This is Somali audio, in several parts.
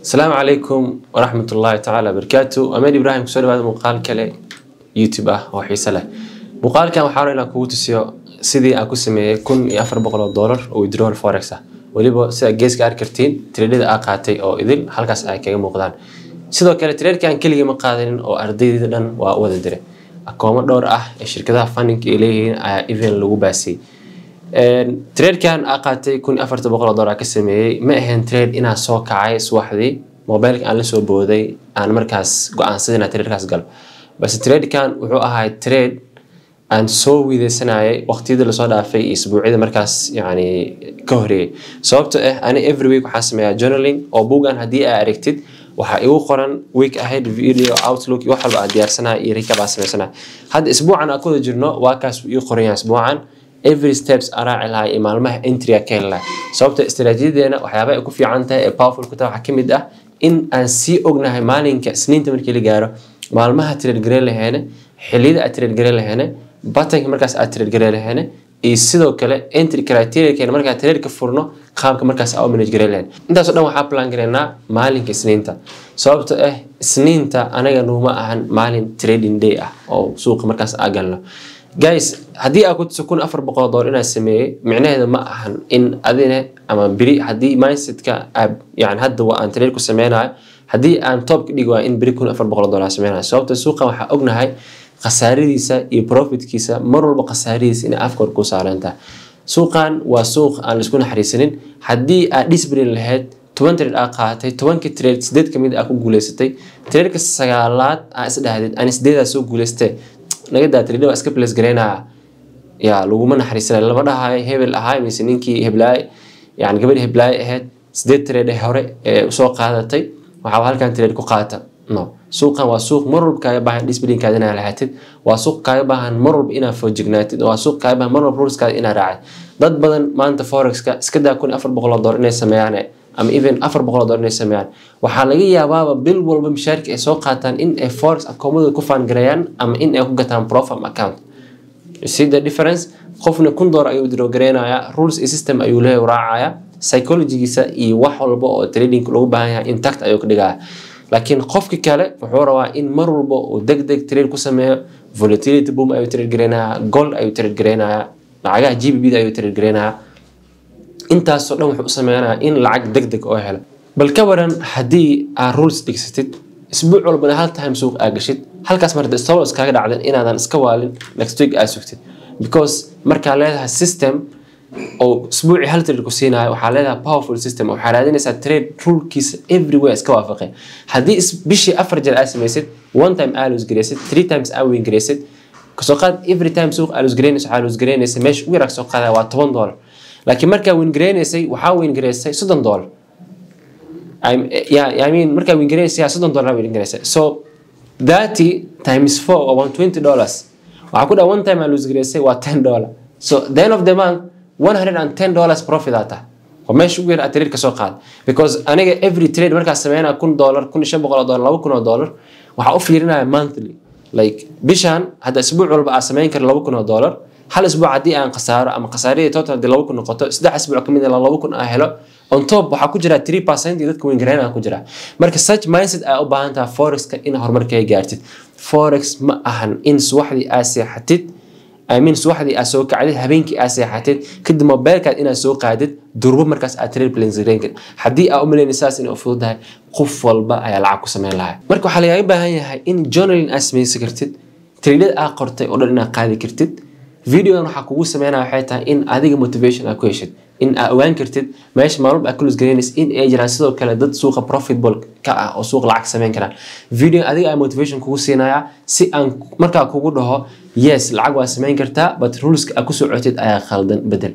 Asalaamu calaykum waraxmat ullaahi tacaala barakaatu. Ameer Ibraahim, kusoo dhawaada muuqaal kale YouTube ah oo xiise leh. Muuqaalkan waxaa rabaa inaan kugu tusiyo sidii aan ku sameeyey $1,400 oo withdrawal forex ah. Weliba sida geeska arki kartiin, trade-ada aa qaatay oo idil halkaas ay kaga muuqdaan. Sidoo kale trade-kan keligii ma qaadanin oo ardayda dhan waa u wada diray. Akoomo dhowr ah ee shirkadaha funding ay leeyihiin ayaa even lagu baasiyey. Trade-kan aa qaatay $1,400 ka sameeyey ma ahayn trade inaan soo kacay subaxdii, mobilka aan la soo booday, aan markaas go'aansaday inaan trade-kaas galo, balse trade-kan wuxuu ahaa trade aan soo wiideysanayay waqtiyadii lasoo dhaafay iyo isbuucyada markaas yani ka horeeyey. Sababto ah ani every week waxaan sameeyaa journaling oo buuggan haddii aa aragtid waxaa igu qoran week ahead, video outlook iyo wax walba aan diyaarsanaya iyo recap aan sameysanaya. Hadda isbuucan aan ku wada jirno waa kaas ii qoran yahay. Isbuucan every steps aan raaci lahaa iyo maalmaha entry-ga ka heli lahaa, sababta istaraatiijiyadeena waxyaabaha ay ku fiican tahay ee powerful ku tahay waxaa ka mid ah in aan sii ognahay maalinka Isniinta markii la gaaro maalmaha trade gareen laheene, xilliyada aad trade gareen laheene, buttonka markaas aad trade gareen laheene, iyo sidoo kale entry criteria keena markaan trade ka furno, qaabka markaas aan u manage gareyn lahayn. Intaasoo dhan waxaa plan gareynaa maalinka Isniinta, sababta ah Isniinta anaga nuuma ahan maalin trading day ah oo suuqa markaas aa galno. Guys, haddii aa ku tuso $1,400 inaa sameeyey, micnaheedu ma ahan in adine ama beri haddii mindsetka yani hadda waa aan trade ku sameynayo, haddii aan top ka dhigi waayo, in beri $1,400 sameynayo. Sababta suuqan waxaa ognahay khasaaradiisa iyo profitkiisa, mar walba khasaaradiisa inay afka hor ku saaran tahay. Suuqan waa suuq aan laisku naxariisanin. Haddii aad discipline lahayd, 10 trade aa qaadatay, 10-kii trade sideed kamid aa ku guuleysatay, trade-ka sagaalaad aa is dhahdid ani sideedaa soo guuleystay, naga daa trade waa iska place gareynaya, yaa laguma naxariisanay. Lama dhahayo hebel ahaay mise ninkii heblaay, yani gabadhi heblaay ahayd sideed trade hore ee usoo qaadatay, waxaa halkan trade ku qaata. No, suuqan waa suuq mar walba kaaga baahan disciplinekaada inaad lahaatid, waa suuq kaaga baahan mar walba inaad foojignaatid, waa suuq kaaga baahan mar walba ruleskaada inaad raacid. Dad badan maanta forexka iska daa $1,400 inay sameeyaan ama even $400 inay sameeyaan, waxaa laga yaabaaba bil walba mishaarka ay soo qaataan in ay forex akoomadooda ku fund gareeyaan ama in ay ku gataan prop firm account. You see the difference? Qofna $1,000 ayuu withdraw gareynayaa, rules iyo system ayuu leeyahay raacaya, psychologigiisa iyo wax walba oo trading loogu baahan yahay intact ayuu ka dhigaya. Laakiin qofki kale wuxuu rabaa in mar walba uu deg deg trade ku sameeyo. Volatility boom ayuu trade gareynayaa, gold ayuu trade gareynayaa, lacagaha GBP da ayuu trade gareynayaa. Intaasoo dhan wuxuu u sameynayaa in lacag deg deg oo helo. Bal ka waran haddii aad rules dhigsatid, isbuuc walbana hal time suuq aa gashid, halkaas mar stop loss kaaga dhacdan inaadan iska waalin, next week aad sugtid? Because markaa leedahay system oo isbuucii hal trade ku siinayo, waxaa leedahay powerful system. Waxaa raadinaysaa trade rulekiisa everywhere iska waafaqay. Haddii bishii afar jeer aad samaysid, one time aa lose garaysid, three times aa win garaysid, kasoo qaad every time suuq aa lose garaynaysa, waxaa lose garaynaysa meesha ugu yaraa kasoo qaadaya waa $10, laakiin markaa win garaynaysay waxaa win garaysay $30. Yeah, I mean, markaa win garaynaysa $30 win garaysay, so 30 times 4 waa $120. Waxaa ku dhaha one time aa lose garaysay waa $10, so the end of the month $110 profit aa tahay. Waa meesha ugu yar aad trade ka soo qaad. Because aniga every trade markaa sameynaya $1,000, $1,500, $2,000, waxaa u fiirinaya monthly, like bishan hadda isbuuc walba aa sameyn kara $2,000, hal isbuuc haddii aan khasaaro ama khasaaradii total haddii 2,000 noqoto, 3 isbuuc kamid ah 2,000 aan helo, on top waxaa ku jira 3% iyo dadka win gareyn ku jira. Marka such mindset aa u baahan tahay forexka in horumarkaga gaartid. Forex ma ahan in subaxdii aad seexatid, I mean, subaxdii aad soo kacdid, habeenkii aad seexatid, kadib mobilekaad inaad soo qaadid durbo markaas aad trade plans gareyn karid. Haddii aad u malaynaysa saas inay u fududahay, qof walba ayaa lacag ku sameyn lahaa. Marka waxaa lagaaga baahan yahay in journaling aad samaysan kartid, trade aad qortay oo dhan inaad qaadi kartid. Videogan waxaa kugu sameynaya waxay tahay in adiga motivation aad ku heshid, in aad ogaan kartid meesha maalmo aad ku lose garaynaysa in ay jiraan sidoo kale dad suuqa profitable ka ah oo suuqa lacag sameyn karaan. Video adiga aa motivation kugu siinaya si aan markaa kugu dhaho: yes, lacag waa sameyn kartaa, but ruleska aad ku socotid ayaa khaldan, bedel.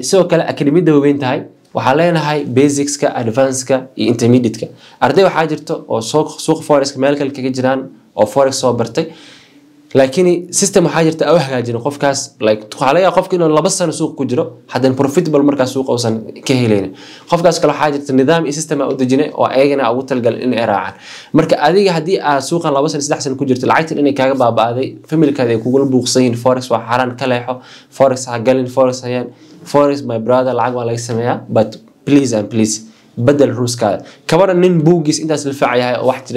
Sidoo kale akademiyadda waaweyn tahay waxaa leenahay basicska, advanceka iyo intermediateka. Arday waxaa jirto oo suuqa forexka meel kale kaga jiraan oo forex soo bartay, laakiin system waxaa jirta aa u hagaajin qofkaas. Like waxaa laga yaabaa qofka inuu 2 sano suuq ku jiro, haddana profitable markaas suuqa uusan ka helaynin. Qofkaas kale waxaa jirta nidaam iyo system aa u dejinay oo ayagana ugu talagalay in ay raacaan. Marka adiga haddii aad suuqan 2 sano, 3 sano ku jirto, lacagtan inay kaaga baaba'day, familkaada ay kugula buuqsan yihiin, forex waa xaaraan, ka leexo forex, ha galin forex, hayaan forex, my brother, lacag waa laga sameeyaa, but please and please. Bedel ruleskaada. Kabaran nin buuggiis intaas la facayahay oo wax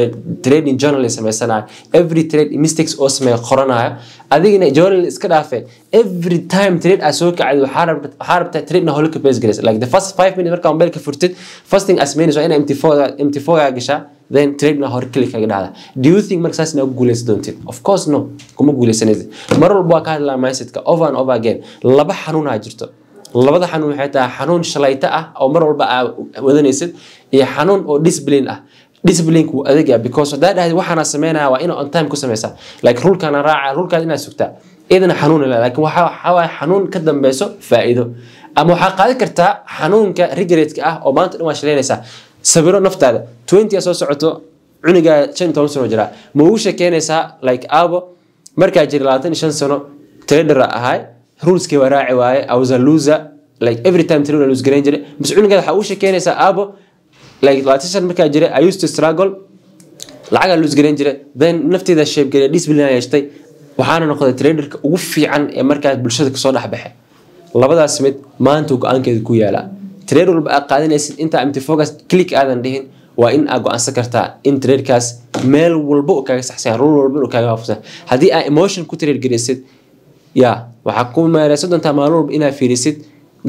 trading journal samaysanaya, every trade mistakes oo sameeya qoranaya, adigina journal iska dhaafe, every time trade aad soo kacid waxaa rabtaa trade na hore ka base garaysa. Like the first 5 minutes markaa mobilka furtid, first thing aad samaynayso waa inaa MT4 gaa gashaa, then trade na hore click kaga dhahda. Do you think marka saas inaa ku guuleysan doontid? Of course no, kuma guuleysanaysid. Mar walba waa ka hadlaa mindsetka over and over again. Laba xanuunaa jirto. Labada xanuun waxay tahay xanuun shalayto ah oo mar walba aa wadanaysid iyo xanuun oo discipline ah. Discipline wuu adag yahay, because haddaa dhahday waxaana sameynaya, waa inaa on time ku sameysaa, like rulekaana raaca, rulekaas inaad sugtaa idana xanuun leh. Laakiin waxaa waaye xanuun ka dambeyso faa'iido. Ama waxaa qaadan kartaa xanuunka regretka ah oo maanta dhan waa shalaynaysaa. Sawiro naftaada 20 soo socoto, cunigaa 15 sano jiraa, ma ugu sheekeynaysaa like, "Aabo, markaa jira 25 sano trader ahay, ruleskii waa raaci waaye, I was a loser, like every time trader lose gareyn jiray"? Mise cunugaada waxaa ugu sheekeynaysaa, "Aabo, like 25 markaa jiray, I used to struggle, lacagaa lose gareyn jiray, then nafteeda shape gareey, discipline yeeshtay, waxaana noqday traderka ugu fiican ee markaas bulshada kasoo dhex baxay"? Labadaas mid maanta go-aankeeda ku yaalaa. Trade walba aad qaadanaysid, intaa MT4-gaas click aadan dhihin, waa in aad go-aansan kartaa in tradekaas meel walba uu kaaga saxsan yahay, rule walba uu kaaga waafaqsan. Haddii aad emotion ku trade garaysid, ya waxaa ku meereysan doontaa maalin walba inaad fiirisid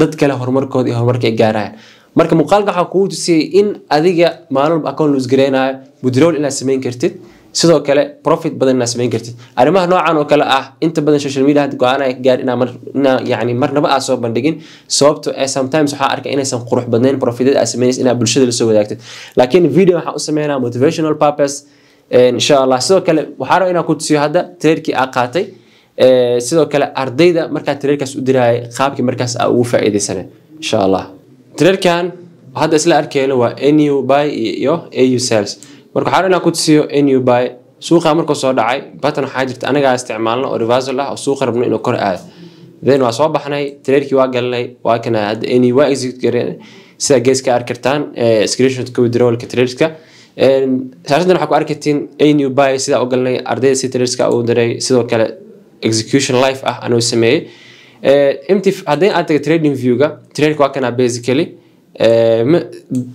dad kale horumarkooda iyo horumarka ay gaarayaan. Marka muuqaalka waxaa kugu tusiyey in adiga maalin walba account lose gareynayo, withdrawal inaad samayn kartid, sidoo kale profit badan inaad samayn kartid. Arrimaha noocan oo kale ah inta badan social media hadda go-aan ay ka gaar inaa mar inaa yani marnaba aad soo bandhigin, sababto ee sometimes waxaa arkay inaysan qurux badnayn profityada aad samaynaysa inaad bulshada lasoo wadaagtid. Laakiin video waxaan u sameynaa motivational purpose, insha Allah. Sidoo kale waxaa rabaa inaan ku tusiyo hadda tradekii aa qaatay, sidoo kale ardayda markaa tradekaas u diraayay, qaabkii markaas aa ugu faa'iidaysanay, insha Allah. Tradekan hadda isla arkeyno waa NU buy iyo AU sales. Marka waxaa rabaa inaan ku tusiyo NU buy. Suuqa markuu soo dhacay, button waxaa jirta anagaa isticmaalno oo reversal ah oo suuqa rabno inuu kor aado, then waa soo baxnay, tradekii waa galnay. Waa kana hadda NU waa execute gareen, sida geeska arki kartaan screenshot ka withdrawalka tradeska. Shaashadan waxaa ku arkatiin NU buy sidaa u galnay, ardayda si tradeska u diray, sidoo kale execution live ah anuu sameeyey. MT haddii aad taga trading view-ga, tradeka waa kana. Basically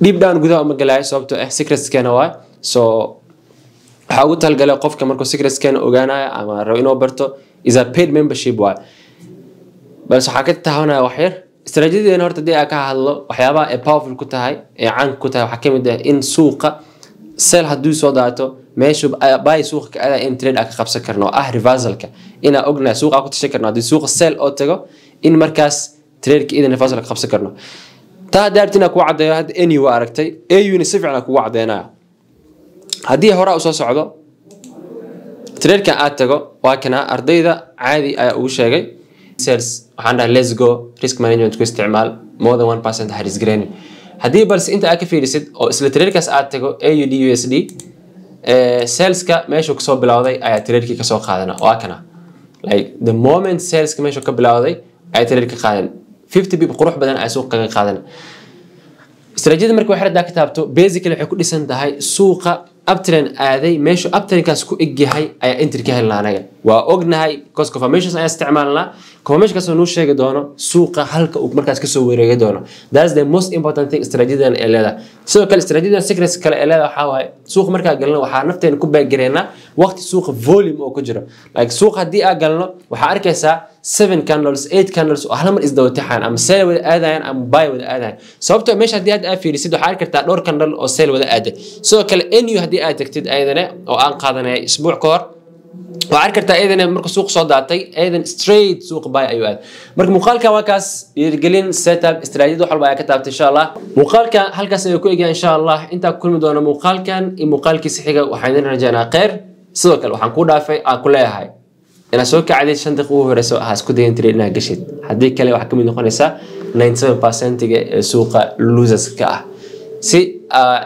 deep down gudaha uma galaayo, sababtoo ah secretskeena waay. So waxaa ugu talagalay qofka markuu secretskeena ogaanayo ama rabo inuu barto is a paid membership waay. Balse waxaa ka taabanaya wax yar istaraatiijiyadeena. Horta haddii aan ka hadlo waxyaabaha ay powerful ku tahay ee caanka ku tahay, waxaa kamid ah in suuqa sell hadduu soo daato, meeshu buy suuqa ka aadaya in trade aan ka qabsan karno, oo ah reversalka inaan ognahay suuqa aan ku tashan karno. Haddii suuqa sell oo tago, in markaas tradeka idan reversal ka qabsan karno. Taa haddii aragti inaan kugu caddeeyo, hadda NU waa aragtay, AU-na si fiican aan kugu caddeynaya. Haddii hore u soo socdo tradekan aad tago, waa kana. Ardayda caadi ayaa ugu sheegay sales, waxaan dhahay, "Let's go, risk management ku isticmaal, more than 1% ha risk gareynin." Haddii balse inta aad ka fiirisid oo isla tradekaas aad tago AUD USD, saleska meeshuu kasoo bilowday ayaa tradekii kasoo qaadana. Waa kana, like the moment saleska meeshuu ka bilowday ayaa trade ka qaadan, 50 pip qurux badan ayaa suuqa kaga qaadan. Istaraatiijiyada marka waxay haddaa ka taabto, basically waxay ku dhisan tahay suuqa uptrend aaday, meeshu uptrendkaas ku egyahay ayaa entry ka helnaa. Anaga waa ognahay because confirmations ayaan isticmaalnaa, confirmationkaas oo nuu sheegi doono suuqa halka uu markaas kasoo wareegi doono. That's the most important thing istaraatiijiyadan ee leedahay. Sidoo kale istaraatiijiyadan secrets kale ee leedahay waxaa waaye, suuqa markaa galno waxaa nafteena ku beegareynaa waqti suuqa volume oo ku jiro. Like suuqa haddii aa galno, waxaa arkaysaa seven candles, eight candles oo hal mar isdaba taxaan, ama sell wada aadayaan ama buy wada aadayaan. Sababtoo meesha haddii hadda aad fiirisid, waxaa arki kartaa dhowr candle oo sell wada aaday. Sidoo kale NU haddii aad tagtid ayadana oo aan qaadanay isbuuc ka hor, waxaa arki kartaa ayadana marka suuq soo daatay, ayadan straight suuqa buy ayuu aaday. Marka muuqaalkan waa kaas, dhiirigelin, setup, istaraatiijiyad, wax walba ayaa ka taabtay, insha Allah. Muuqaalka halkaas ayuu ku egyahay, insha Allah. Intaa ku kulmi doona muuqaalkan iyo muuqaalkiisa xiga, waxaan idin rajaynaa kheyr. Sidoo kale waxaan kuu dhaafay aan ku leeyahay inaad soo kacdid 5 daqiiqo ugu horeyso, ha isku dayin trade inaad gashid. Haddii kale waxaa kamid noqonaysaa 97%-ga ee suuqa losers ka ah. Si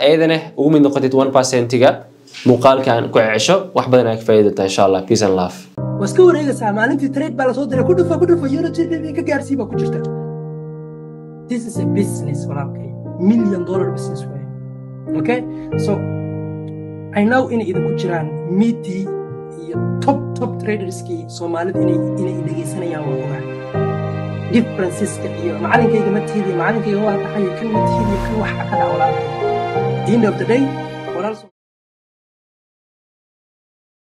ayadana ugu mid noqotid 1%-ga, muuqaalkan ku cesho, wax badan aad ka faa'iidi doontaa, insha Allah. Peace and love. Waa iska wareegaysaa maalintii, trade baa lasoo diray, ku dhufo, ku dhufo, euro GBP ka gaarsii baa ku jirta. This is a business, walaalkay, $1 million business way. Okay, so I know inay idinku jiraan midi iyo top top traderskii Soomaalida inay dhegaysanayaan, waa ogaa. Differenceska iyo macalinkayga ma tihid iyo macalinkayga waa tahay iyo kan ma tihid iyo kan waxa ka dhaca, walaalkay. The end of the day, walaal.